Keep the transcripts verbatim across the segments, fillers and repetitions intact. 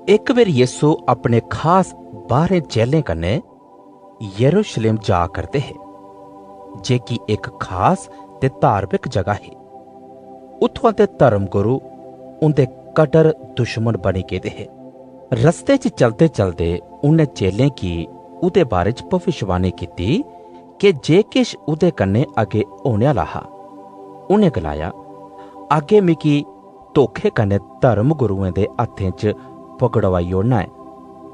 इक बारी यीशु अपने खास बारह चेलें कन्नै यरूशलेम जा करदे हे, जेह्की इक खास ते धार्मिक जगह ही। उत्थुआं दे धर्मगुरु उं'दे कट्टर दुश्मन बनी गेदे हे। रस्ते च चलदे-चलदे उ'नें चेलें गी उ'दे बारे च भविष्यवाणी कीती कि जे किश उ'दे कन्नै अग्गें होने आह्ला हा। उ'नें गलाया, "अग्गें मिगी धोखे कन्नै धर्मगुरुएं दे हत्थें च पकड़वाई ओड़ना ऐ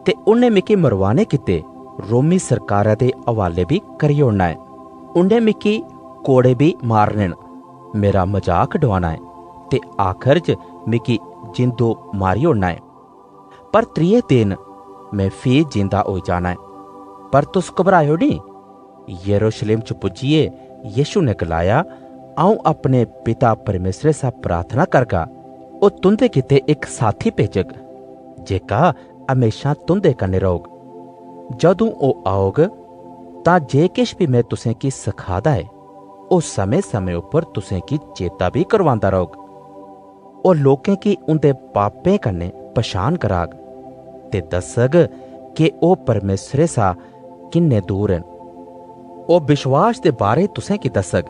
ते उ'नें मिगी मरवाने गित्तै रोमी सरकारै दे हवाले बी करी ओड़ना ऐ। उ'नें मिगी कोड़े बी मारने न, मेरा मजाक डुआना ऐ ते आखर च मिगी जिंदो मारी ओड़ना ऐ। पर त्रिये दिन में फ्ही जिंदा होई जाना ऐ। पर तुस घबराएओ निं।" यरूशलेम च पुज्जियै यीशु ने गलाया, "अ'ऊं अपने पिता परमेसरे शा प्रार्थना करगा, ओह् तुं'दे गितै इक साथी भेजग, जेह्का म्हेशां तुं'दे कन्नै रौह्ग। जदूं ओह् औग, तां जे किश बी में तुसें गी सखादा ऐ, ओह् समें-समें उप्पर तुसें गी चेता बी करवांदा रौह्ग। ओह् लोकें गी उं'दे पापें कन्नै पछान कराग ते दस्सग कि ओह् परमेसरे शा किन्ने दूर न। ओह् विश्वास दे बारे तुसें गी दस्सग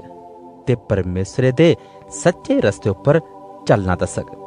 ते परमेसरे दे सच्चे रस्ते उप्पर चलना दस्सग।"